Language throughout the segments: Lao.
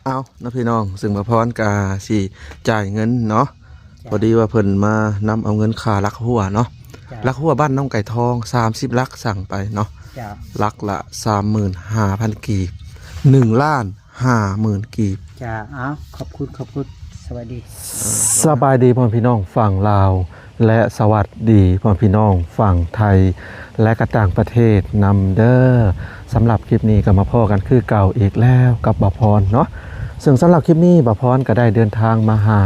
ເອົາເນາະພີ່ນ້ອງ ຊຶ່ງບ່າວພອນກະຊິຈ່າຍເງິນເນາະ ຈ້າ ພໍດີວ່າເພິ່ນມານຳເອົາເງິນຄ່າລັກຮົ້ວເນາະ ຈ້າ ລັກຮົ້ວບ້ານໜອງໄກ່ທອງ ສາມສິບຫຼັກ ສັ່ງໄປເນາະ ຈ້າ ຫຼັກລະ ສາມໝື່ນຫ້າພັນ ກີບ ໜຶ່ງລ້ານຫ້າໝື່ນ ກີບ ຈ້າ ເອົາ ຂອບຄຸນ ຂອບຄຸນ ສະບາຍດີ ສະບາຍດີພໍ່ແມ່ພີ່ນ້ອງຝັ່ງລາວ ແລະ ສະຫວັດດີພໍ່ແມ່ພີ່ນ້ອງຝັ່ງໄທ ແລະ ກະຕ່າງປະເທດນຳເດີ. ສຳລັບຄລິບນີ້ກໍມາພໍ້ກັນຄືເກົ່າອີກແລ້ວກັບບ່າວພອນເນາະ ເຊິ່ງສຳລັບຄລິບນີ້ບ່າວພອນກໍໄດ້ເດີນທາງມາຫາ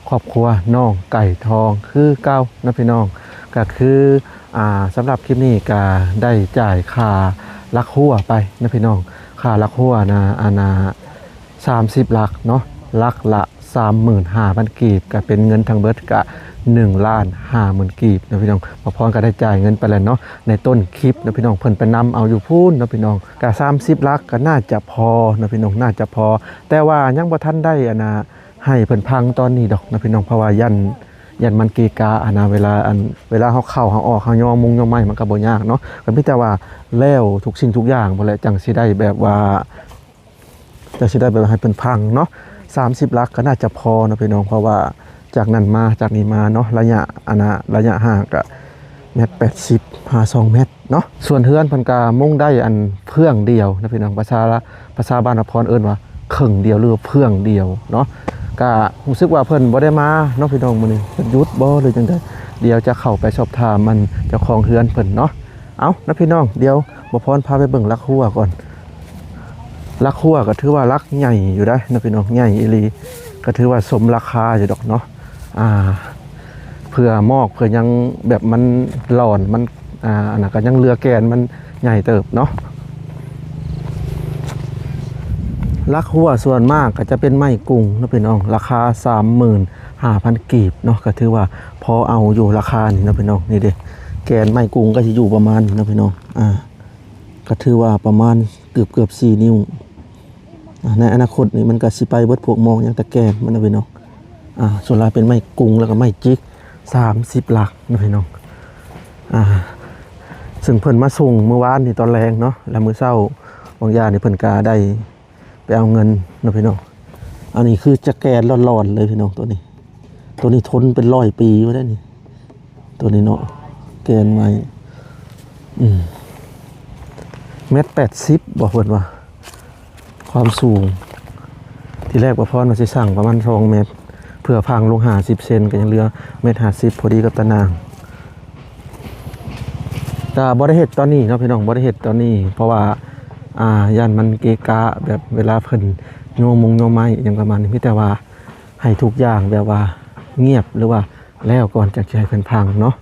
ຄອບຄົວນ້ອງໄກ່ທອງຄືເກົ່າເນາະພີ່ນ້ອງ ກໍຄື ອ່າ ສຳລັບຄລິບນີ້ກໍໄດ້ຈ່າຍຄ່າລັກຮົ້ວໄປເນາະພີ່ນ້ອງ ຄ່າລັກຮົ້ວນະ ອັນນະ ສາມສິບຫຼັກເນາະ ຫຼັກລະ ສາມໝື່ນຫ້າພັນ ກີບ ກະເປັນເງິນທັງເບິດກະ ໜຶ່ງລ້ານຫ້າໝື່ນ ກີບເນາະພີ່ນ້ອງ. ບ່າວພອນກະໄດ້ຈ່າຍເງິນໄປແລ້ວເນາະ ໃນຕົ້ນຄລິບເນາະພີ່ນ້ອງ ເພິ່ນໄປນຳເອົາຢູ່ພຸ້ນເນາະພີ່ນ້ອງ ກະ ສາມສິບຫຼັກ ກະໜ້າຈະພໍເນາະພີ່ນ້ອງ ໜ້າຈະພໍ ແຕ່ວ່າຍັງບໍ່ທັນໄດ້ ອັນນະ ໃຫ້ເພິ່ນພັງຕອນນີ້ດອກເນາະພີ່ນ້ອງ ເພາະວ່າຢ້ານ ຢ້ານມັນເກະກະຫັ້ນນະ ເວລາ ອັນ ເວລາເຮົາເຂົ້າເຮົາອອກ ເຮົາຍໍມຸງຍໍໄມ້ ມັນກະບໍ່ຍາກເນາະ ກະມີແຕ່ວ່າແລ້ວທຸກສິ່ງທຸກຢ່າງພຸ້ນແຫຼະ ຈັ່ງຊິໄດ້ແບບວ່າ ຈັ່ງຊິໄດ້ແບບໃຫ້ເພິ່ນພັງເນາະ ສາມສິບຫຼັກກໍໜ້າຈະພໍເນາະພີ່ນ້ອງ ເພາະວ່າຈາກນັ້ນມາ ຈາກນີ້ມາເນາະ ໄລຍະ ອັນນະ ໄລຍະຫ່າງກະແມັດແປດສິບ ຫາສອງແມັດເນາະ. ສ່ວນເຮືອນເພິ່ນກະມຸງໄດ້ອັນເຟືອງດຽວເນາະພີ່ນ້ອງ ພາສາ ພາສາບ້ານພອນເອີ້ນວ່າເຄິ່ງດຽວ ຫຼືວ່າເຟືອງດຽວເນາະ ກະຮູ້ສຶກວ່າເພິ່ນບໍ່ໄດ້ມາເນາະພີ່ນ້ອງ ມື້ນີ້ເພິ່ນຢຸດບໍ່ ຫຼືຈັ່ງໃດ ດຽວຈະເຂົ້າໄປສອບຖາມອັນເຈົ້າຂອງເຮືອນເພິ່ນເນາະ. ເອົາເນາະພີ່ນ້ອງ ດຽວບ່າວພອນພາໄປເບິ່ງຫຼັກຮົ້ວກ່ອນ ຫຼັກຮົ້ວກໍຖືວ່າຫຼັກໃຫຍ່ຢູ່ໄດ໋ເນາະພີ່ນ້ອງ ໃຫຍ່ອີ່ຫຼີ ກໍຖືວ່າສົມລາຄາຢູ່ດອກເນາະ ອ່າ ເພື່ອໝອກ ເພື່ອຫຍັງແບບມັນຫຼອນ ມັນ ອ່າ ອັນນັ້ນກໍຍັງເຫຼືອແກ່ນມັນໃຫຍ່ເຕີບເນາະ. ຫຼັກຮົ້ວສ່ວນມາກກໍຈະເປັນໄມ້ກຸງເນາະພີ່ນ້ອງ ລາຄາ ສາມໝື່ນຫ້າພັນ ກີບເນາະ ກໍຖືວ່າພໍເອົາຢູ່ລາຄານີ້ເນາະພີ່ນ້ອງ ນີ້ເດ້ ແກ່ນໄມ້ກຸງກໍຊິຢູ່ປະມານນີ້ເນາະພີ່ນ້ອງ ອ່າ ກໍຖືວ່າປະມານເກືອບໆສີ່ນິ້ວ ອ່າ ໃນອະນາຄົດນີ້ມັນກໍຊິໄປເບິດພວກໝອກຫຍັງ ຕະແກງມັນເນາະພີ່ນ້ອງ ອ່າ ສ່ວນຫຼາຍເປັນໄມ້ກຸງ ແລ້ວກໍໄມ້ຈິກ ສາມສິບຫຼັກເນາະພີ່ນ້ອງ ອ່າ ຊຶ່ງເພິ່ນມາສົ່ງມື້ວານນີ້ຕອນແລງເນາະ ແລ້ວມື້ເຊົ້າບາງຢ່າງນີ້ເພິ່ນກໍໄດ້ໄປເອົາເງິນເນາະພີ່ນ້ອງ. ອັນນີ້ຄືຈະແກ່ນຫຼອນໆເລີຍພີ່ນ້ອງ ໂຕນີ້ ໂຕນີ້ທົນເປັນຮ້ອຍປີມາແລ້ວນີ້ ໂຕນີ້ເນາະ ແກ່ນໄມ້ ອືມ ແມັດແປດສິບບໍ ເພິ່ນວ່າ ຄວາມສູງ ທີແລກປະພອນວ່າຊິສັ່ງປະມານສອງແມັດ ເພື່ອພັງລົງຫ້າສິບເຊັນ ກໍຍັງເຫຼືອແມັດຫ້າສິບ ພໍດີກັບຕາໜ່າງ. ກະບໍ່ໄດ້ເຮັດຕອນນີ້ເນາະພີ່ນ້ອງ ບໍ່ໄດ້ເຮັດຕອນນີ້ ເພາະວ່າ ອ່າ ຢ້ານມັນເກະກະ ແບບເວລາເພິ່ນໂຍມຸງໂຍໄມ້ຫຍັງປະມານນີ້ ມີແຕ່ວ່າ ໃຫ້ທຸກຢ່າງແບບວ່າງຽບ ຫຼືວ່າແລ້ວກ່ອນຈັ່ງຊິໃຫ້ເພິ່ນພັງເນາະ.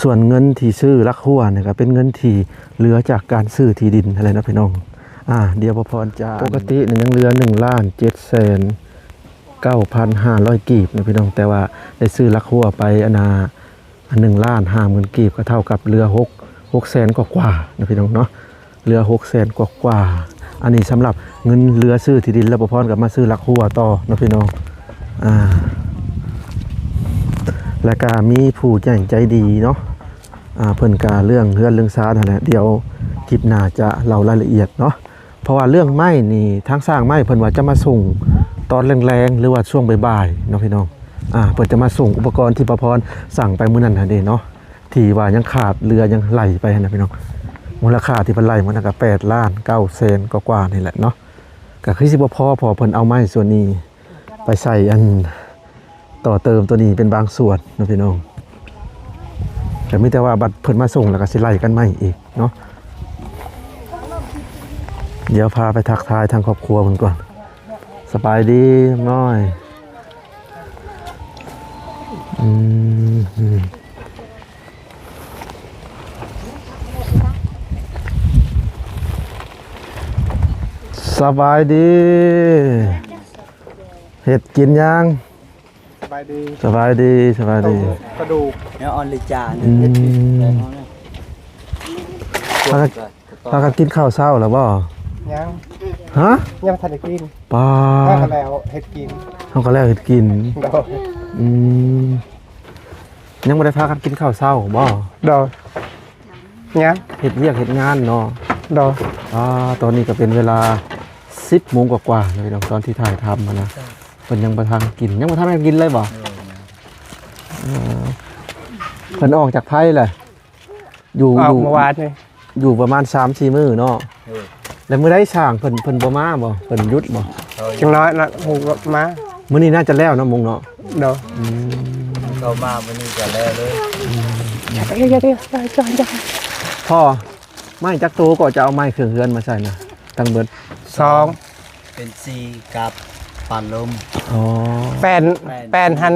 ສ່ວນເງິນທີ່ຊື້ຫຼັກຮົ້ວນີ້ກໍເປັນເງິນທີ່ເຫຼືອຈາກການຊື້ທີ່ດິນຫັ້ນແຫຼະເນາະພີ່ນ້ອງ. ອ່າ ດຽວບ່າວພອນຈະ ປົກກະຕິນີ້ຍັງເຫຼືອໜຶ່ງລ້ານເຈັດແສນເກົ້າພັນຫ້າຮ້ອຍ ກີບເນາະພີ່ນ້ອງ ແຕ່ວ່າໄດ້ຊື້ຫຼັກຮົ້ວໄປ ອັນນ່າ ອັນໜຶ່ງລ້ານຫ້າໝື່ນ ກີບ ກໍເທົ່າກັບເຫຼືອຫົກ ຫົກແສນກວ່າໆເນາະພີ່ນ້ອງເນາະ ເຫຼືອຫົກແສນກວ່າໆ. ອັນນີ້ສຳລັບເງິນເຫຼືອຊື້ທີ່ດິນ ແລ້ວບ່າວພອນກໍມາຊື້ຫຼັກຮົ້ວຕໍ່ເນາະພີ່ນ້ອງ. ອ່າ ແລ້ວກໍມີຜູ້ໃຫຍ່ໃຈດີເນາະ ອ່າ ເພິ່ນກໍເລື່ອງເຮືອນເລື່ອງຊານຫັ້ນແຫຼະ ດຽວຄລິບໜ້າຈະເລົ່າລາຍລະອຽດເນາະ. ເພາະວ່າເລື່ອງໄມ້ນີ້ ທາງຊ່າງໄມ້ເພິ່ນວ່າຈະມາສົ່ງຕອນແລງໆ ຫຼືວ່າຊ່ວງບ່າຍໆເນາະພີ່ນ້ອງ. ອ່າ ເພິ່ນຈະມາສົ່ງອຸປະກອນທີ່ບ່າວພອນສັ່ງໄປມື້ນັ້ນຫັ້ນເດ້ເນາະ ທີ່ວ່າຍັງຂາດເຫຼືອຍັງໄຫຼໄປຫັ້ນນະພີ່ນ້ອງ. ມູນລະຄ່າທີ່ເພິ່ນໄຫຼມື້ນັ້ນກໍແປດລ້ານເກົ້າແສນກວ່າໆນີ້ແຫຼະເນາະ. ກໍຄືຊິບໍ່ພໍ ເພາະເພິ່ນເອົາໄມ້ສ່ວນນີ້ໄປໃສ່ອັນ ຕໍ່ເຕີມຕົວນີ້ເປັນບາງສ່ວນເນາະພີ່ນ້ອງ. ກໍມີແຕ່ວ່າບັດເພິ່ນມາສົ່ງແລ້ວກໍຊິໄລ່ກັນໃໝ່ອີກເນາະ. ດຽວພາໄປທັກທາຍທາງຄອບຄົວເພິ່ນກ່ອນ. ສະບາຍດີນ້ອງນ້ອຍ. ອືມ ສະບາຍດີ ເຮັດກິນຍັງ? ສະບາຍດີ ສະບາຍດີ ສະບາຍດີ. ກະດູກ ເນື້ອອ່ອນຫຼືຈານ ອືມ ພາກັນ ພາກັນກິນເຂົ້າເຊົ້າແລ້ວບໍ່? ຍັງ. ຮະ? ຍັງບໍ່ທັນໄດ້ກິນ. ປ້າ ເຮົາກໍແລ້ວເຮັດກິນ ເຮົາກໍແລ້ວເຮັດກິນ. ໂດຍ. ອືມ ຍັງບໍ່ໄດ້ພາກັນກິນເຂົ້າເຊົ້າບໍ່? ໂດຍ. ຍັງ ເຮັດວຽກເຮັດງານເນາະ. ໂດຍ. ອ່າ ຕອນນີ້ກໍເປັນເວລາ ສິບໂມງກວ່າໆ ນະພີ່ນ້ອງ ຕອນທີ່ຖ່າຍທຳຫັ້ນນະ ເພິ່ນຍັງບໍ່ທັນກິນ ຍັງບໍ່ທັນກິນເລີຍບໍ່? ເອີ ເອີ ເພິ່ນອອກຈາກໄພແຫຼະ ຢູ່ ອອກ ຢູ່ ເມື່ອວານນີ້ ຢູ່ປະມານສາມສີ່ມື້ເນາະ. ເອີ ແລ້ວມື້ໃດຊ່າງເພິ່ນ ເພິ່ນບໍ່ມາບໍ່? ເພິ່ນຢຸດບໍ່? ເອີ ຈັກໜ້ອຍລະ ຮູ້ວ່າມາ ມື້ນີ້ໜ້າຈະແລ້ວເນາະ ມຸງເນາະ. ໂດຍ ອືມ ເຂົາມາມື້ນີ້ຈະແລ້ວເລີຍ. ອືມ ພໍ່ ໄມ້ຈັກໂຕກໍຈະເອົາໄມ້ເຄື່ອງເຮືອນມາໃສ່ນະ ທັງເບິດ? ສອງ ເປັນສີ່ກັບປານລົມ. ອໍ ແປ້ນ ແປ້ນ ແປ້ນຫັ້ນ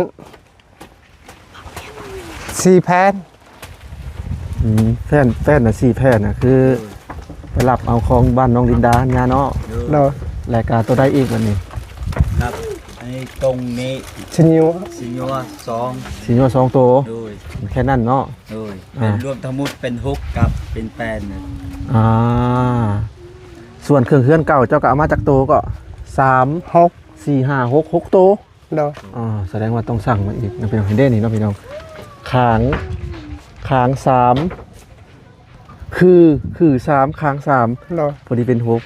ສີ່ແຜ່ນ. ອືມ ແຜ່ນ ແຜ່ນນະສີ່ແຜ່ນນະ ຄື ໂດຍ ໄປຮັບເອົາຂອງບ້ານນ້ອງລິນດາຫັ້ນນະເນາະ. ໂດຍ ໂດຍ ແລ້ວກະໂຕໃດອີກບັດນີ້? ຄັບ ອັນນີ້ຕົງນີ້ ຊິຍົວ ຊິຍົວສອງ ຊິຍົວສອງໂຕ. ໂດຍ ແຄ່ນັ້ນເນາະ. ໂດຍ ອ່າ ເປັນລວມທັງໝົດເປັນຫົກກັບເປັນແປດນະ. ອ່າ ສ່ວນເຄື່ອງເຮືອນເກົ່າເຈົ້າກໍເອົາມາຈັກໂຕກໍ? ສາມ ຫົກ ສີ່ ຫ້າ ຫົກ ຫົກໂຕ. ໂດຍ ອ່າ ສະແດງວ່າຕ້ອງສັ່ງມາອີກນະພີ່ນ້ອງ. ເຫັນເດ້ນີ້ເນາະພີ່ນ້ອງ ຄາງ ຄາງສາມ ຄື ຄືສາມ ຄາງສາມ. ໂດຍ ພໍດີເປັນຫົກ.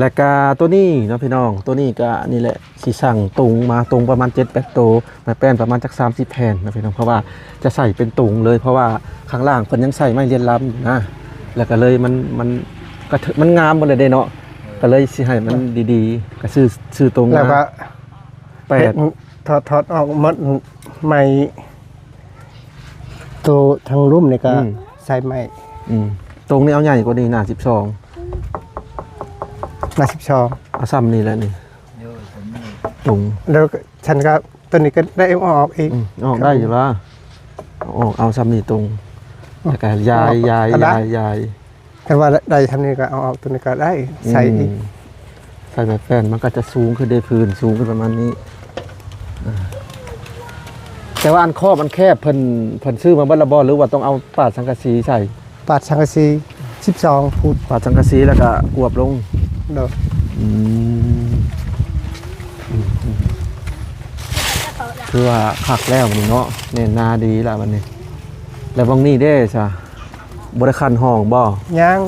ແລ້ວກະໂຕນີ້ເນາະພີ່ນ້ອງ ໂຕນີ້ກະນີ້ແຫຼະ ຊິສັ່ງຕຸງມາ ຕຸງປະມານເຈັດແປດໂຕ ໄມ້ແປ້ນປະມານຈັກສາມສິບແຜ່ນນະພີ່ນ້ອງ ເພາະວ່າຈະໃສ່ເປັນຕຸງເລີຍ ເພາະວ່າຂ້າງລ່າງເພິ່ນຍັງໃສ່ໄມ້ລຽນລຳນະ ແລ້ວກະເລີຍມັນ ມັນ ກະ ມັນງາມໝົດເລີຍເດ້ເນາະ. ເອີ ກະເລີຍຊິໃຫ້ມັນ ເອີ ດີໆ ກະຊື້ ຊື້ຕົງມາ ແລ້ວກະ ແປດ ເຮັດ ຖອດ ຖອດອອກໝົດ ໄມ້ໂຕທາງລຸ່ມນີ້ກະ ອືມ ໃສ່ໄມ້. ອືມ ຕົງນີ້ເອົາໃຫຍ່ກວ່ານີ້ນະ ສິບສອງ ນະ ສິບສອງ ເອົາຊ່ຳນີ້ແຫຼະນີ້. ໂດຍ ຕົງ ແລ້ວກະ ຊັ້ນກະ ຕົວນີ້ກໍໄດ້ເອົາອອກອີກ. ອືມ ເອົາອອກໄດ້ຢູ່ລະ ເອົາອອກ ເອົາຊ່ຳນີ້ຕົງ ອືມ ແລ້ວກໍຢາຍ ເອົາອອກ ຢາຍ ກໍໄດ້ ຢາຍ ຢາຍ. ຄັນວ່າໄດ້ຊ່ຳນີ້ກໍເອົາອອກ ຕົວນີ້ກໍໄດ້ໃສ່ອີກ. ອືມ ໃສ່ໄມ້ແປ້ນມັນກໍຈະສູງຂຶ້ນເດ້ ພື້ນສູງຂຶ້ນປະມານນີ້. ອ່າ ແຕ່ວ່າອັນຂອບອັນແຄບເພິ່ນ ເພິ່ນຊື້ມາເບິດລະບໍ່ ຫຼືວ່າຕ້ອງເອົາປາດສັງກະສີໃສ່? ປາດສັງກະສີສິບສອງຟຸດ. ປາດສັງກະສີແລ້ວກະກວບລົງ. ໂດຍ ອືມ ອືມ ອືມ ຖືວ່າຄັກແລ້ວບັດນີ້ເນາະ ແໜ້ນໜາດີລະບັດນີ້. ແລ້ວໝ່ອງນີ້ເດ້ຊະ ບໍ່ໄດ້ຂັນຫ້ອງບໍ່? ຍັງ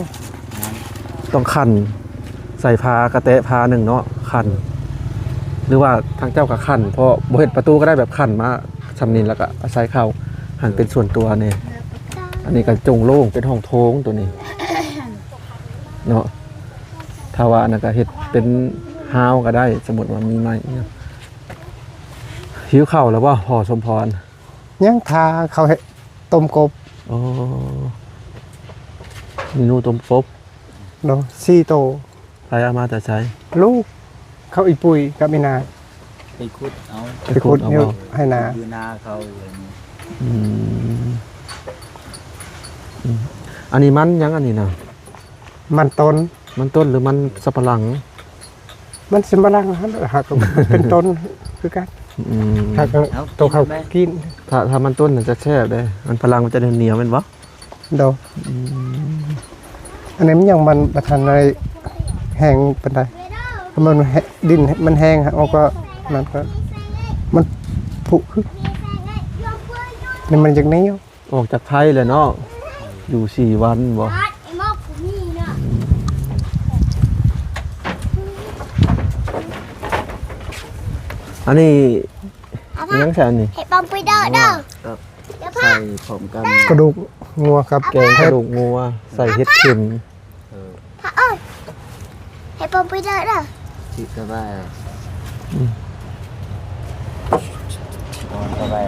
ຕ້ອງຂັນໃສ່ຝາ ກະແຕະຝາໜຶ່ງເນາະ ຂັນ ຫຼືວ່າທາງເຈົ້າກະຂັນ ເພາະບໍ່ເຮັດປະຕູກໍໄດ້ ແບບຂັນມາຊ່ຳນີ້ ແລ້ວກະອາໄສເຂົ້າ ໃຫ້ເປັນສ່ວນຕົວແດ່. ອັນນີ້ກະໂຈງໂລ່ງ ເປັນຫ້ອງໂຖງໂຕນີ້ເນາະ. ຖ້າວ່າອັນນັ້ນກະເຮັດເປັນຮາວກະໄດ້ ສົມມຸດວ່າມີໄມ້. ຫິວເຂົ້າແລ້ວບໍ່ ພໍ່ສົມພອນ? ຍັງ ຖ້າເຂົາເຮັດຕົ້ມກົບ. ອໍ ເມນູຕົ້ມກົບ. ໂດຍ ສີ່ໂຕ. ໃຜເອົາມາແຕ່ໃສ? ລູກເຂົາ ອີ່ປຸ້ຍກັບອີ່ນາ ໄປຂຸດເອົາ ໄປຂຸດຢູ່ໄຮ່ນາ ຢູ່ນາເຂົາ. ອືມ ອືມ ອັນນີ້ມັນຫຍັງ ອັນນີ້ນະ? ມັນຕົ້ນ. ມັນຕົ້ນ ຫຼືມັນສຳປະຫຼັງ? ມັນສຳປະຫຼັງຫັ້ນ ຫາກເປັນຕົ້ນຄືກັນ. ອືມ ຫາກໂຕເຂົາກິນ. ຖ້າ ຖ້າມັນຕົ້ນຈະແຊບເດ້ ມັນຝຣັ່ງມັນຈະໜຽວໆ ແມ່ນບໍ່? ໂດຍ ອືມ ອັນນີ້ມັນຍັງ ມັນບໍ່ທັນໄດ້ແຫ້ງປານໃດ. ມັນແຫ້ງ ດິນມັນແຫ້ງ ເຮົາກໍ ມັນກໍ ມັນຜຸຄື ນີ້ມັນຢາກໜຽວ. ອອກຈາກໄທແລ້ວເນາະ ຢູ່ສີ່ວັນບໍ່? ອືມ ອັນນີ້ ອີ່ຫຍັງຊັ້ນນີ້? ເຫັດປອມປີເດີເດີ ໃສ່ພ້ອມກັນ ກະດູກງົວກັບ ແກງກະດູກງົວ ໃສ່ເຫັດເຂັມ. ເອີ ພະເອີຍ ໃຫ້ປົມໄປເດີເດີ ຊິສະບາຍ ອືມ ນອນສະບາຍ.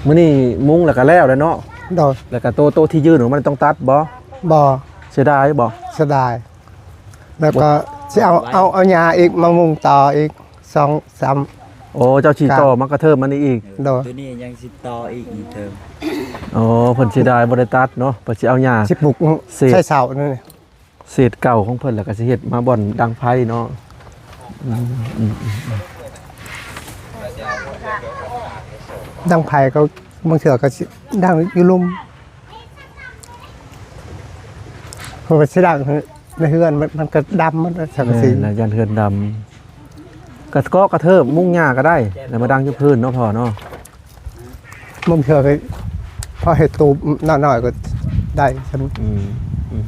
ມື້ນີ້ມຸງແລ້ວກະແລ້ວແລ້ວເນາະ? ໂດຍ ແລ້ວກະໂຕ ໂຕທີ່ຍື່ນອອກມາຕ້ອງຕັດບໍ່? ບໍ່ ເສຍດາຍບໍ່? ເສຍດາຍ. ແລ້ວກໍຊິເອົາ ເອົາ ເອົາຫຍ້າອີກມາມຸງຕໍ່ອີກສອງສາມ. ໂອ້ ເຈົ້າຊິຕໍ່ມັນກະເທີບມັນນີ້ອີກ? ໂດຍ ໂຕນີ້ຍັງຊິຕໍ່ອີກນີ້ເທີບ. ໂອ້ ເພິ່ນເສຍດາຍບໍ່ໄດ້ຕັດເນາະ ເພິ່ນຊິເອົາຫຍ້າ ຊິປຸກ ເສດ ໃສ່ເສົານີ້ ເສດເກົ່າຂອງເພິ່ນ ແລ້ວກໍຊິເຮັດມາບ່ອນດັງໄຟເນາະ. ອືມ ອືມ ອືມ ອືມ ດັງໄຟກໍບາງເທື່ອກໍຊິດັງຢູ່ລຸ່ມ ເພາະວ່າຊິດັງ ໃນເຮືອນມັນ ມັນກໍດຳໝົດ ສັງກະສີ ແມ່ນລະ ຢ້ານເຮືອນດຳ. ກະເກາະກະເທີບມຸງຫຍ້າກໍໄດ້ ແລ້ວມາດັງຢູ່ພື້ນເນາະພໍ່ເນາະ. ບາງເທື່ອກໍພໍເຮັດຕູບນ້ອຍໆ ກໍ ໄດ້ຊັ້ນ. ອືມ ອືມ ອືມ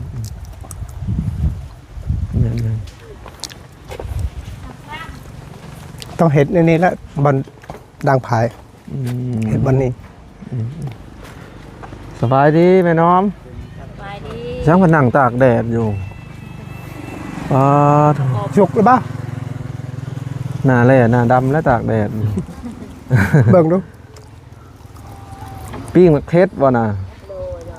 ແມ່ນໆ ຕ້ອງເຮັດໃນນີ້ແຫຼະ ບ່ອນດາງພາຍ. ອືມ ເຮັດບ່ອນນີ້. ອືມ ສະບາຍດີແມ່ນ້ອມ. ສະບາຍດີ. ຍັງມານັ່ງຕາກແດດຢູ່. ປາດ ສຸກແລ້ວບໍ່? ໜ້າແຫຼ້ໜ້າດຳແລ້ວຕາກແດດ. ເບິ່ງດູ. ປີ້ງໝາກເຜັດບໍ່ນະ? ໂດຍ ໂດຍ.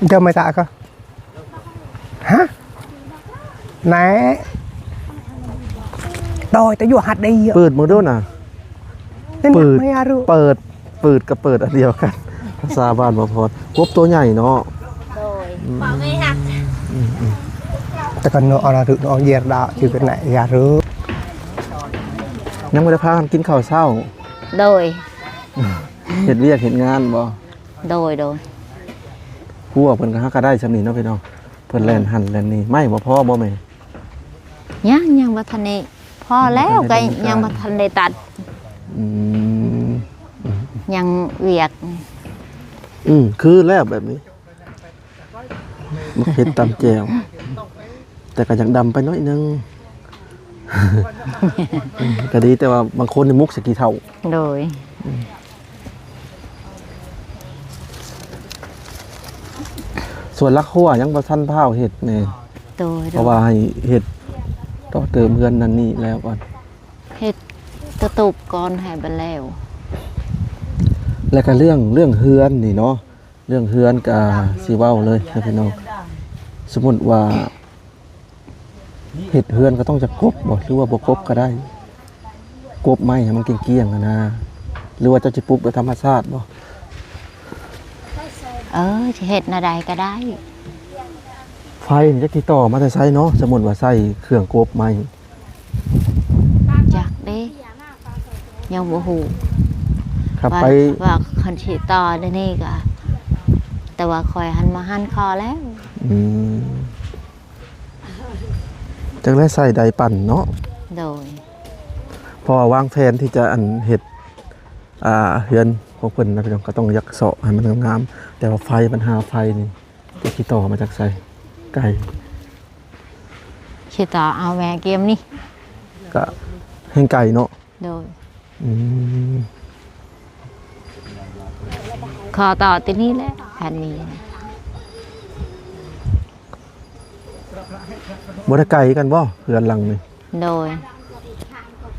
ເຈົ້າໄມ້ຕາກະ? ຮະ? ແນະ ໂດຍ ແຕ່ຢູ່ຫັດໄດ້ເຍອະ. ເປີດເບິ່ງດູນະ. ເປີດ ເປີດ ເປີດກັບເປີດອັນດຽວກັນ ພາສາບ້ານບໍ່ພອດ. ກົບໂຕໃຫຍ່ເນາະ. ໂດຍ. ອືມ ອືມ ອືມ ແຕ່ກໍເນາະ ອາລະ ເນາະ ເຢຍດາ ຊື່ກັນນະ ຢາເດີ. ຍັງບໍ່ໄດ້ພາກັນກິນເຂົ້າເຊົ້າ. ໂດຍ. ເຮັດວຽກເຮັດງານບໍ່? ໂດຍ ໂດຍ. ຄົວເພິ່ນກໍຫາກໍໄດ້ຊ່ຳນີ້ເນາະພີ່ນ້ອງ. ເພິ່ນແລ່ນຫັ້ນແລ່ນນີ້ ໄມ້ບໍ່ພໍບໍ່ແມ່? ຍັງ ຍັງບໍ່ທັນໄດ້ພໍແລ້ວ ຍັງບໍ່ທັນໄດ້ຕັດ. ອືມ ຍັງວຽກ. ອືມ ຄືແລ້ວແບບນີ້ ໝາກເຜັດຕຳແຈ່ວ ແຕ່ກໍຢາກດຳໄປໜ້ອຍໜຶ່ງ. ກໍດີ ແຕ່ວ່າບາງຄົນນີ້ໝົກໃສ່ຂີ້ເຖົ້າ. ໂດຍ. ສ່ວນຫຼັກຮົ້ວຍັງບໍ່ທັນພ້າວເຮັດແນ່. ໂດຍ ໂດຍ. ເພາະວ່າໃຫ້ເຮັດຕໍ່ເຕີມເຮືອນນັ້ນນີ້ແລ້ວກ່ອນ ເຮັດຕະຕູບກ່ອນໃຫ້ມັນແລ້ວ. ແລ້ວກໍເລື່ອງ ເລື່ອງເຮືອນນີ້ເນາະ ເລື່ອງເຮືອນກໍຊິເວົ້າເລີຍນະພີ່ນ້ອງ. ສົມມຸດວ່າ ເຮັດເຮືອນກໍຕ້ອງຈະກົບບໍ່ ຫຼືວ່າບໍ່ກົບກໍໄດ້? ກົບໄມ້ໃຫ້ມັນກ້ຽງໆຫັ້ນນະ ຫຼືວ່າເຈົ້າຊິປຸກແບບທຳມະຊາດບໍ່? ເອີ ຊິເຮັດແນວໃດກໍໄດ້. ໄຟນີ້ຈັກຕິດຕໍ່ມາແຕ່ໃສເນາະ ສົມມຸດວ່າໃຊ້ເຄື່ອງກົບໄມ້? ຈັກເດ້ ຍັງບໍ່ຮູ້. ຄັບ ວ່າ ໄປ ວ່າຄັນຊິຕໍ່ແນວນີ້ກໍ ແຕ່ວ່າຂ້ອຍຫັ້ນມາຫັນຂໍແລ້ວ. ອືມ. ຈັ່ງໄດ້ໃສ່ໄດປັ່ນເນາະ. ໂດຍ. ເພາະວ່າວາງແຜນທີ່ຈະ ອັນ ເຮັດ ອ່າ ເຮືອນຂອງເພິ່ນນະພີ່ນ້ອງ ກໍຕ້ອງຢາກເຊາະໃຫ້ມັນງາມໆ ແຕ່ວ່າໄຟ ບັນຫາໄຟນີ້ ຈະຕິດຕໍ່ມາຈາກໃສ? ໄກ. ຊິຕໍ່ເອົາແມ່ກຽມນີ້ ກະແຮ່ງໄກເນາະ. ໂດຍ. ອືມ. ຂໍຕໍ່ແຕ່ນີ້ແຫຼະ ຄັນມີ. ບໍ່ໄດ້ໄກກັນບໍ່ ເຮືອນຫຼັງນີ້? ໂດຍ.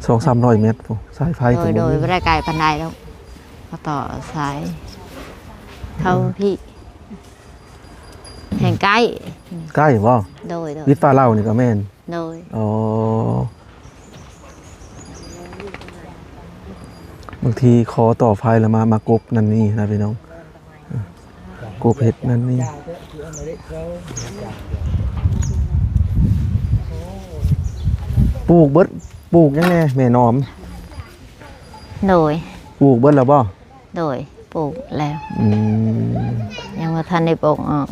ສອງສາມຮ້ອຍແມັດພຸ້ນ ສາຍໄຟ. ໂດຍ ໂດຍ. ບໍ່ໄດ້ໄກປານໃດດອກ ຂໍຕໍ່ສາຍເຂົ້າ ອືມ ພີ້ ແຮ່ງໃກ້. ໃກ້ບໍ່? ໂດຍ ໂດຍ. ວິດຟ້າເຫຼົ່ານີ້ກໍແມ່ນ. ໂດຍ. ອໍ ບາງທີຂໍຕໍ່ໄຟແລ້ວມາ ມາກົບນັ້ນນີ້ນະພີ່ນ້ອງ ກົບເຮັດນັ້ນນີ້. ປູກເບິດ ປູກຫຍັງແດ່ແມ່ນ້ອມ? ໂດຍ. ປູກເບິດແລ້ວບໍ່? ໂດຍ ປູກແລ້ວ. ອືມ. ຍັງບໍ່ທັນໄດ້ປົກອອກ.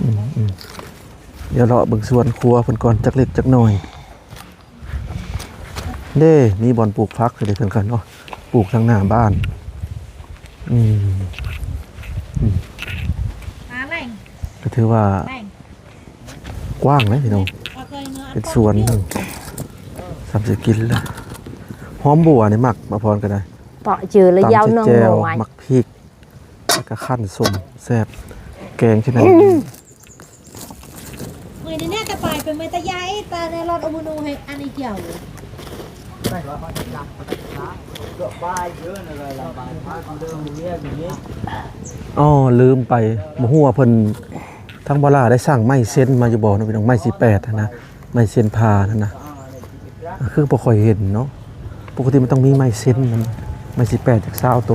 ອືມໆ ດຽວເລາະເບິ່ງສວນຄົວເພິ່ນກ່ອນ ຈັກເລັກຈັກນ້ອຍ. ເດ້ ມີບ່ອນປູກຜັກໃຫ້ເພິ່ນກ່ອນເນາະ ປູກທາງໜ້າບ້ານ. ອືມ ອືມ ກໍຖືວ່າ ກວ້າງເດ້ພີ່ນ້ອງ ເປັນສວນ. ສ່ຳຊິກິນລະ ຫອມບົວນີ້ມັກ ບ່າວພອນກໍໄດ້ ເປາະຈື່ລະ ຕຳໃສ່ແຈ່ວ ໝາກພິກ ແລ້ວກໍຄັ້ນສົ້ມແຊບ ແກງຊະນັ້ນ. ອໍ ລືມໄປ ບໍ່ຮູ້ວ່າເພິ່ນ ທາງບໍ່ຫຼ້າໄດ້ສັ່ງໄມ້ເຊັນມາຢູ່ບໍ່ເນາະພີ່ນ້ອງ ໄມ້ສີ່ແປດຫັ້ນນະ ໄມ້ເຊັນພາຫັ້ນນະ ຄືບໍ່ຄ່ອຍເຫັນເນາະ ປົກກະຕິມັນຕ້ອງມີໄມ້ເຊັນນຳ ໄມ້ສີ່ແປດຈັກຊາວໂຕ.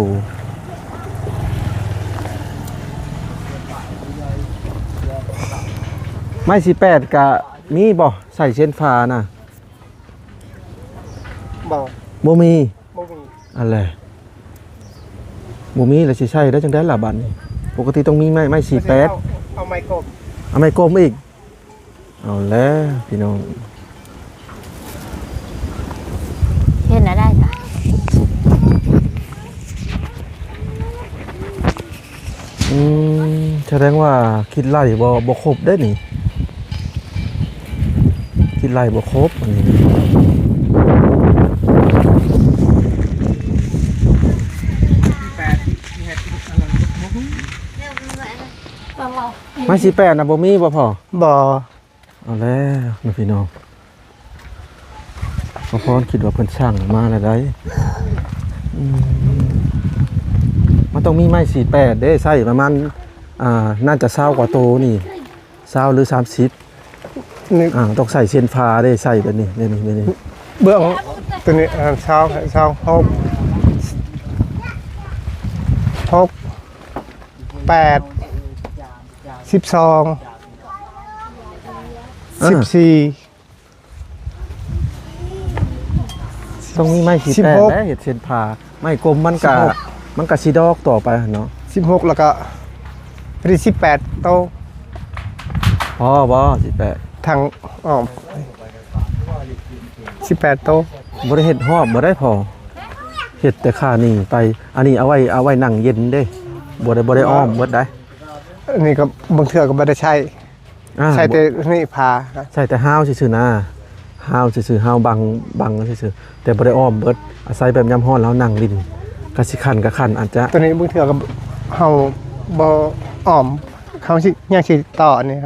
ໄມ້ສີ່ແປດກະມີບໍ່ ໃສ່ເຊັນພານະ? ບໍ່ ບໍ່ມີ. ບໍ່ມີ ອັນແລະ ບໍ່ມີແລ້ວຊິໃຊ້ໄດ້ຈັ່ງໃດລະບາດນີ້? ປົກກະຕິຕ້ອງມີໄມ້ ໄມ້ສີ່ແປດ ເອົາ ເອົາໄມ້ກົມ ເອົາໄມ້ກົມອີກ. ເອົາແລ້ວພີ່ນ້ອງ ເ ເປັນອະໄລກະ ອືມ ສະແດງວ່າຄິດໄລ່ບໍ່ ບໍ່ຄົບເດ້ນີ້ ຄິດໄລ່ບໍ່ຄົບອັນນີ້. ໄມ້ສີ່ແປດນະ ບໍ່ມີບໍ່ພໍ່? ບໍ່. ເອົາແລ້ວນະພີ່ນ້ອງ ພໍ່ພອນຄິດວ່າເພິ່ນສັ່ງມາແລ້ວໃດ໋. ອືມ ມັນຕ້ອງມີໄມ້ສີ່ແປດເດ້ ໃຊ້ປະມານ ອ່າ ໜ້າຈະຊາວກວ່າໂຕນີ້ ຊາວ ຫຼື ສາມສິບ ນີ້ ອ່າ ຕ້ອງໃສ່ເສັ້ນຝາເດ້ ໃສ່ແບບນີ້ ແບບນີ້ ແບບນີ້ ເບື້ອງ ໂຕນີ້ ອ່າ ຊາວ ຊາວຫົກ ຫົກ ແປດ ສິບສອງ ເອີ ສິບສີ່ ຕ້ອງມີໄມ້ສີ່ແປດ ສິບຫົກ ແຫຼະ ເຮັດເສັ້ນຜ່າ ໄມ້ກົມມັນກະ ສິບຫົກ ມັນກະຊິດອກຕໍ່ໄປຫັ້ນເນາະ ສິບຫົກ ແລ້ວກະ ພໍດີ ສິບແປດໂຕ ພໍບໍ່ ສິບແປດ ທາງອ້ອມ ສິບແປດໂຕ ບໍ່ໄດ້ເຮັດຮອບບໍ່ໄດ້ພໍ ເຮັດແຕ່ຂ້ານີ້ໄປ ອັນນີ້ເອົາໄວ້ ເອົາໄວ້ນັ່ງເຢັນເດ້ ບໍ່ໄດ້ ບໍ່ໄດ້ອ້ອມເບິດໃດ໋ ອັນນີ້ກໍບາງເທື່ອກໍບໍ່ໄດ້ໃຊ້ ອ່າ ໃສ່ແຕ່ນີ້ຜາ ໃສ່ແຕ່ຮາວຊື່ໆນະ ຮາວຊື່ໆ ຮາວບັງ ບັງຊື່ໆ ແຕ່ບໍ່ໄດ້ອ້ອມເບິດ ອາໄສແບບຍາມຮ້ອນເຮົານັ່ງຫຼິ້ນ ກະຊິຂັນກະຂັນ ອາດຈະ ໂຕນີ້ບາງເທື່ອກໍເຮົາບໍ່ອ້ອມ ເຮົາຊິ ຍັງຊິຕໍ່ອັນນີ້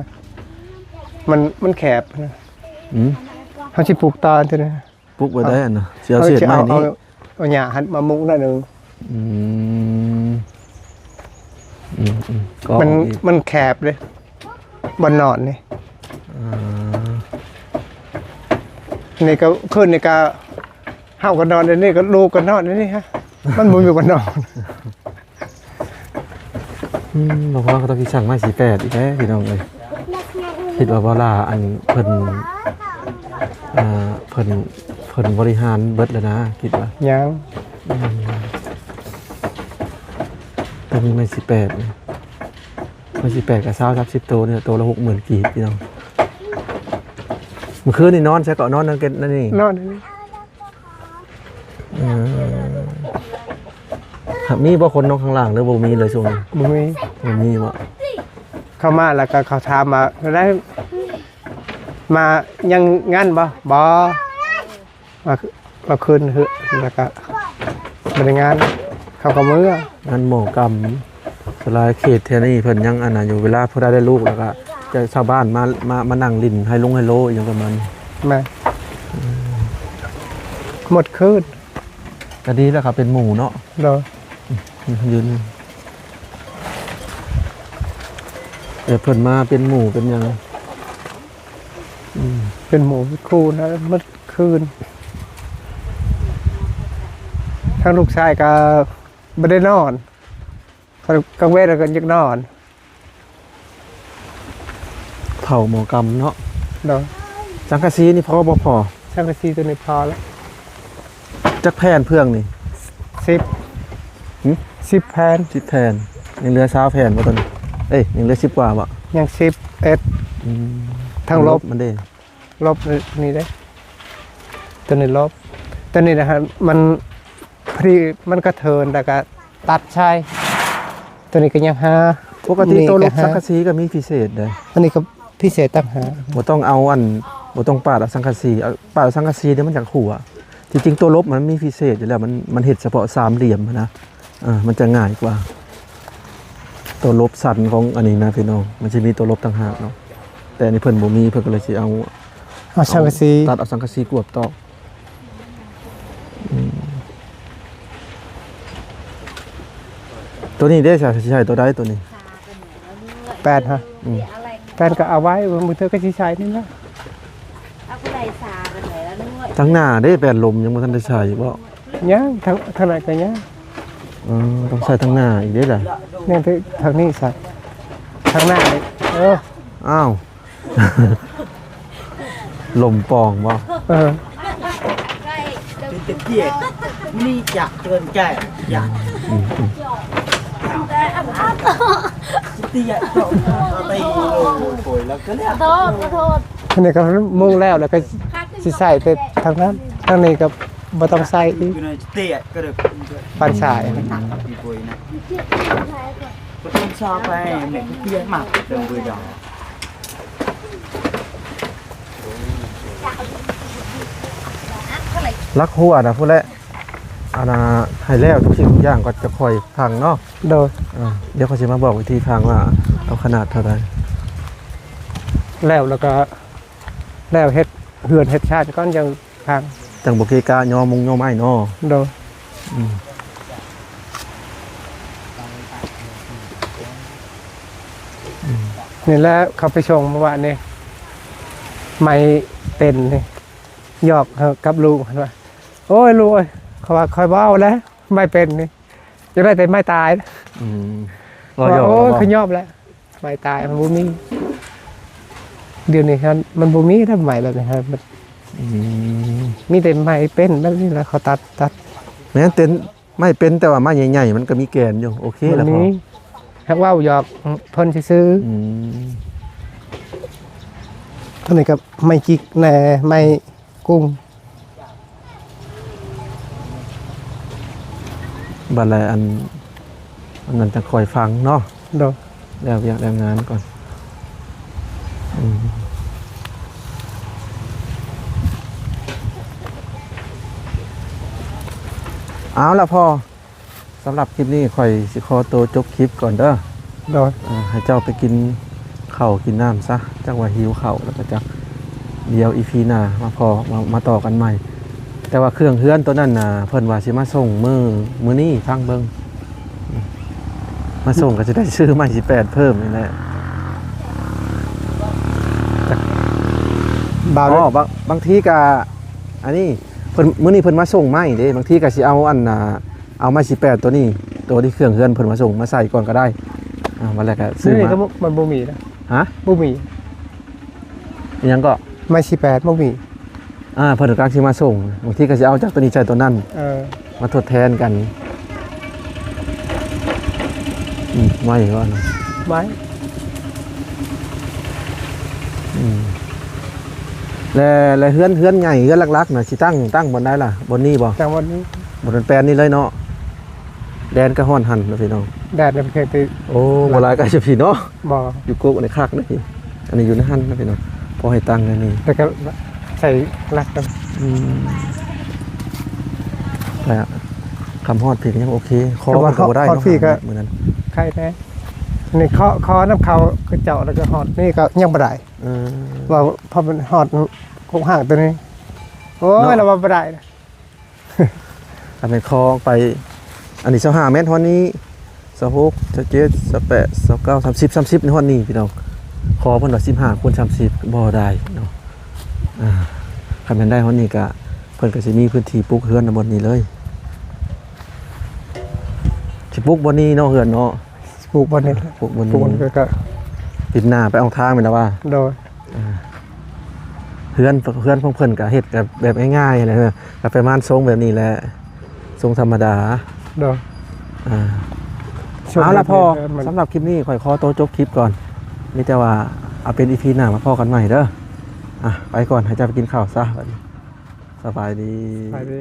ມັນ ມັນແຄບນະ ອືມ ເຮົາຊິປູກຕໍ່ໂຕນີ້ ປຸກໄວ້ໄດ້ ເອົາ ອັນນະ ຊິເອົາເສດໄມ້ນີ້ ເອົາ ເອົາຫຍ້າຫັ້ນມາມຸງໜ້ອຍໜຶ່ງ ອືມ ອືມໆ ກໍ ມັນ ມັນແຄບເດ້ ບ່ອນນອນນີ້ ອ່າ ນີ້ກໍ ຄືນນີ້ກໍ ເຮົາກໍນອນໃນນີ້ ກໍລູກກໍນອນໃນນີ້ຮະ ມັນບໍ່ມີບ່ອນນອນ. ອືມ ບໍ່ພໍກໍຕ້ອງຊິສັ່ງໄມ້ສີ່ແປດອີກແລ້ວພີ່ນ້ອງເອີຍ ຄິດວ່າບໍ່ຫຼ້າ ອັນເພິ່ນ ອ່າ ເພິ່ນ ເພິ່ນບໍລິຫານເບິດແລ້ວນະ ຄິດວ່າ ຍັງ ອືມ ຕ້ອງມີໄມ້ສີ່ແປດ ໄມ້ສີ່ແປດກໍຊາວ ສາມສິບໂຕນີ້ ໂຕລະຫົກໝື່ນກີບພີ່ນ້ອງ ມື້ຄືນນີ້ນອນໃສເກາະ ນອນນັ້ນເກັດນັ້ນນີ້ ນອນ ເອີ ມີບໍ່ຄົນນອນຂ້າງລ່າງ ຫຼືບໍ່ມີເລີຍຊ່ວງນີ້? ບໍ່ມີ ບໍ່ມີບໍ່? ເຂົ້າມາແລ້ວກໍເຂົາຖາມວ່າ ໄດ້ມາຍັງງານບໍ່? ບໍ່ ມາ ມາຄືນເຮືອນ ແລ້ວກໍບໍ່ໄດ້ງານ ເຂົາກໍເມືອ ງານໝໍກຳ ສ່ວນຫຼາຍເຂດແຖວນີ້ເພິ່ນຍັງອັນນັ້ນຢູ່ ເວລາຜູ້ໃດໄດ້ລູກແລ້ວກໍຈະຊາວບ້ານມາ ມາ ມານັ່ງຫຼິ້ນໄຮລົງໄຮໂລອີ່ຫຍັງປະມານນີ້ ແມ່ນ ໝົດຄືນ ກໍດີແລ້ວ ເຂົາເປັນໝູ່ເນາະ ໂດຍ ອືມ ຢືນ ແຕ່ເພິ່ນມາເປັນໝູ່ເປັນຫຍັງ ອືມ ເປັນໝູ່ເປັນຄູ່ນະ ໝົດຄືນ ທາງລູກຊາຍກໍບໍ່ໄດ້ນອນ ຄັນກາງເວັນກໍຢາກນອນ ເຜົາໝໍກຳເນາະ ໂດຍ ສັງກະສີນີ້ພໍບໍ່ພໍ? ສັງກະສີໂຕນີ້ພໍແລ້ວ ຈັກແຜ່ນເຟືອງນີ້? ສິບ ຫຶ? ສິບແຜ່ນ ສິບແຜ່ນ ຍັງເຫຼືອຊາວແຜ່ນບໍ່ໂຕນີ້? ເອີຍ ຍັງເຫຼືອສິບກວ່າບໍ່? ຍັງສິບເອັດ ອືມ ທັງລົບ ລົບມັນເດ້ ລົບນີ້ເດ້ ໂຕນີ້ລົບ ໂຕນີ້ນະຮະ ມັນ ພໍດີມັນກະເທີນ ແລ້ວກະຕັດໃສ່ ໂຕນີ້ກໍຍັງຫາ ປົກກະຕິໂຕລົບສັງກະສີກໍມີພິເສດເດ້ ອັນນີ້ກໍພິເສດຕ່າງຫາກ ບໍ່ຕ້ອງເອົາອັນ ບໍ່ຕ້ອງປາດເອົາສັງກະສີ ເອົາປາດເອົາສັງກະສີເດ ມັນຈະຮົ່ວ ທີ່ຈິງໂຕລົບມັນມີພິເສດຢູ່ແລ້ວ ມັນ ມັນເຮັດສະເພາະສາມຫຼ່ຽມຫັ້ນນະ ເອີ ມັນຈະງ່າຍກວ່າ ໂຕລົບສັນຂອງອັນນີ້ນະພີ່ນ້ອງ ມັນຊິມີໂຕລົບຕ່າງຫາກເນາະ ແຕ່ອັນນີ້ເພິ່ນບໍ່ມີ ເພິ່ນກໍເລີຍຊິເອົາ ເອົາສັງກະສີ ຕັດເອົາສັງກະສີກວບຕອກ ອືມ ໂຕນີ້ເດ້ ຊິໃຊ້ໂຕໃດໂຕນີ້? ແປດຮະ ອືມ ແປດກໍເອົາໄວ້ ບາງເທື່ອກໍຊິໃຊ້ນີ້ແຫຼະ ທາງໜ້າເດ້ ແປດລົມຍັງບໍ່ທັນໄດ້ໃຊ້ບໍ່? ຍັງ ທາງ ທາງນັ້ນກໍຍັງ ເອີ ຕ້ອງໃຊ້ທາງໜ້າອີກເດ້ລະ ແມ່ນ ທາງນີ້ຊະ ທາງໜ້ານີ້ ເອີ ອ້າວ ລົມປ່ອງບໍ່? ເອີ ອືມ ອືມ ໂທດ ໂທດ ອັນນີ້ກໍມຸງແລ້ວ ແລ້ວກໍຊິໃສ່ແຕ່ທາງນັ້ນ ທາງນີ້ກໍ ບໍ່ຕ້ອງໃສ່ອີກ ຢູ່ໃນເຕະກະເດີບ ປັນສາຍ ບໍ່ຕ້ອງຊາວໄປ ແມ່ນເປຍມາກເດີມເບີດອງ. ຫຼັກຫົວນະພຸ້ນແຫຼະ ອັນນ່າ ໃຫ້ແລ້ວທຸກສິ່ງທຸກຢ່າງກ່ອນຈະຄ່ອຍພັງເນາະ. ໂດຍ ເອີ ດຽວຂ້ອຍຊິມາບອກວິທີພັງວ່າເອົາຂະໜາດເທົ່າໃດ ແລ້ວ ແລ້ວກໍ ແລ້ວເຮັດເຮືອນເຮັດຊານກ່ອນຈັ່ງພັງ ຈັ່ງບໍ່ເກະກະຍໍມຸງຍໍໄມ້ເນາະ. ໂດຍ ອືມ ອືມ ນີ້ແຫຼະ ເຂົາໄປສົ່ງເມື່ອວານນີ້ ໄມ້ເຕັນນີ້ ຫຍອກກັບລູກຫັ້ນວ່າ ໂອ້ຍ ລູກເອີຍ ເຂົາວ່າ ຂ້ອຍເວົ້າແລ້ວ ໄມ້ເປັນນີ້ ຢາກໄດ້ແຕ່ໄມ້ຕາຍ. ອືມ ວ່າ ໂອ້ຍ ຂ້ອຍຍອມແລ້ວ ໄມ້ຕາຍມັນບໍ່ມີ ດຽວນີ້ຫັ້ນມັນບໍ່ມີແລ້ວ ໄມ້ແບບນີ້ຫັ້ນ. ອືມ ມີແຕ່ໄມ້ເປັນແບບນີ້ລະ ເຂົາຕັດ ຕັດ ແມ່ນເຕັນ ໄມ້ເປັນ ແຕ່ວ່າໄມ້ໃຫຍ່ໆ ມັນກໍມີແກ່ນຢູ່ ໂອເຄລະ. ພອ ຫາກເວົ້າຫຍອກເພິ່ນຊື່ໆ. ອືມ ອັນນີ້ກໍໄມ້ຈິກແດ່ ໄມ້ ກຸ້ງ ບັດແລ້ວອັນ ອັນນັ້ນຈັ່ງຄ່ອຍຟັງເນາະ. ໂດຍ ແລ້ວວຽກແລ້ວງານກ່ອນ. ອືມ ເອົາລະພໍ່ ສຳລັບຄລິບນີ້ຂ້ອຍຊິຂໍໂຕຈົບຄລິບກ່ອນເດີ. ໂດຍ ເອີ ໃຫ້ເຈົ້າໄປກິນເຂົ້າກິນນ້ຳຊະ ຈັກວ່າຫິວເຂົ້າແລ້ວກໍຈັກ. ດຽວອີພີໜ້າມາພໍ້ ມາ ມາຕໍ່ກັນໃໝ່. ແຕ່ວ່າເຄື່ອງເຮືອນໂຕນັ້ນນະ ເພິ່ນວ່າຊິມາສົ່ງມື້ ມື້ນີ້ ຟັງເບິ່ງ ມາສົ່ງກໍຊິໄດ້ຊື້ໄມ້ສິບແປດເພີ່ມນີ້ແຫຼະ. ບ່າວ ອໍ ບາງ ບາງທີກໍ ອັນນີ້ ເພິ່ນ ມື້ນີ້ເພິ່ນມາສົ່ງໄມ້ເດ້ ບາງທີກໍຊິເອົາອັນນ່າ ເອົາໄມ້ສິບແປດໂຕນີ້ ໂຕທີ່ເຄື່ອງເຮືອນເພິ່ນມາສົ່ງມາໃສ່ກ່ອນກໍໄດ້. ອ່າ ບັດແລ້ວກໍຊື້ ນີ້ ມາ ກໍບໍ່ ມັນບໍ່ມີນະ. ຮະ? ບໍ່ມີ. ອີຫຍັງເກາະ? ໄມ້ສິບແປດບໍ່ມີ. ອ່າ ເພິ່ນກຳລັງຊິມາສົ່ງ ບາງທີກໍຊິເອົາຈາກໂຕນີ້ໃສ່ໂຕນັ້ນ ເອີ ມາທົດແທນກັນ. ອືມ ໄມ້ວ່ານະ ໄມ້. ອືມ ແລະ ແລະເຮືອນ ເຮືອນໃຫຍ່ ເຮືອນຫຼັກໆນະ ຊິຕັ້ງ ຕັ້ງບ່ອນໃດລະ? ບ່ອນນີ້ບໍ່? ຕັ້ງບ່ອນນີ້ ບ່ອນແປນນີ້ເລີຍເນາະ. ແດດກໍຮ້ອນຫັ້ນເນາະພີ່ນ້ອງ ແດດນະ ເພງຕິ ໂອ້ ບໍ່ຫຼາຍກໍຈະພີ່ເນາະ. ບໍ່ ຢູ່ກົກນີ້ຄັກເດ້. ອັນນີ້ຢູ່ໃນຫັ້ນນະພີ່ນ້ອງ ພໍໃຫ້ຕັ້ງໃນນີ້ ແຕ່ກໍໃສ່ຫຼັກກັນ. ອືມ ແຕ່ຄຳຮອດພີ້ກໍຍັງໂອເຄ ຄໍມັນກໍບໍ່ໄດ້ເນາະ ຮອດພີ້ກໍມື້ນັ້ນ ໄຄແດ່. ນີ້ເຄາະ ເຄາະນຳເຂົາ ເຂົາເຈົ້າ ແລ້ວກໍຮອດນີ້ກໍຍັງບໍ່ໄດ້. ເອີ ວ່າພໍມັນຮອດກົກຫ້າງໂຕນີ້ ໂອ້ຍ ເນາະ ລະວ່າບໍ່ໄດ້. ອັນແມ່ນຄໍອອກໄປ ອັນນີ້ຊາວຫ້າແມັດຮອດນີ້ ຊາວຫົກ ຊາວເຈັດ ຊາວແປດ ຊາວເກົ້າ ສາມສິບ ສາມສິບ ຮອດນີ້ພີ່ນ້ອງ. ຄໍເພິ່ນວ່າສິບຫ້າຄູນສາມສິບ ບໍ່ໄດ້ເນາະ. ອ່າ ຄັນແມ່ນໄດ້ຮອດນີ້ກະ ເພິ່ນກະຊິມີພື້ນທີ່ປຸກເຮືອນນຳບ່ອນນີ້ເລີຍ. ຊິປຸກບ່ອນນີ້ເນາະ ເຮືອນເນາະ. ປູກບ່ອນນີ້ ປູກບ່ອນນີ້ ປູກ ແລ້ວກໍ ຕິດໜ້າໄປອອກທາງແມ່ນລະວ່າ. ໂດຍ ອ່າ ເຮືອນ ເຮືອນຂອງເພິ່ນກໍເຮັດແບບ ແບບງ່າຍໆແຫຼະ ກໍປະມານຊົງແບບນີ້ແຫຼະ ຊົງທຳມະດາ. ໂດຍ ອ່າ ເອົາລະພໍ່ ສຳລັບຄລິບນີ້ຂ້ອຍຂໍໂຕຈົບຄລິບກ່ອນ ມີແຕ່ວ່າເອົາເປັນອີພີໜ້າມາພໍ້ກັນໃໝ່ເດີ. ອ່າ ໄປກ່ອນ ໃຫ້ເຈົ້າໄປກິນເຂົ້າຊະ ບັດນີ້ ສະບາຍດີ ສະບາຍດີ.